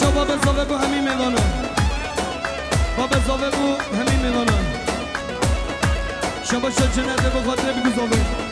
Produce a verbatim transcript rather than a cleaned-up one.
Şaba be zave bo hemî mêvana. Babe zave bo hemî mêvana. Şaba şa cenete bo xatirê bî ku zave.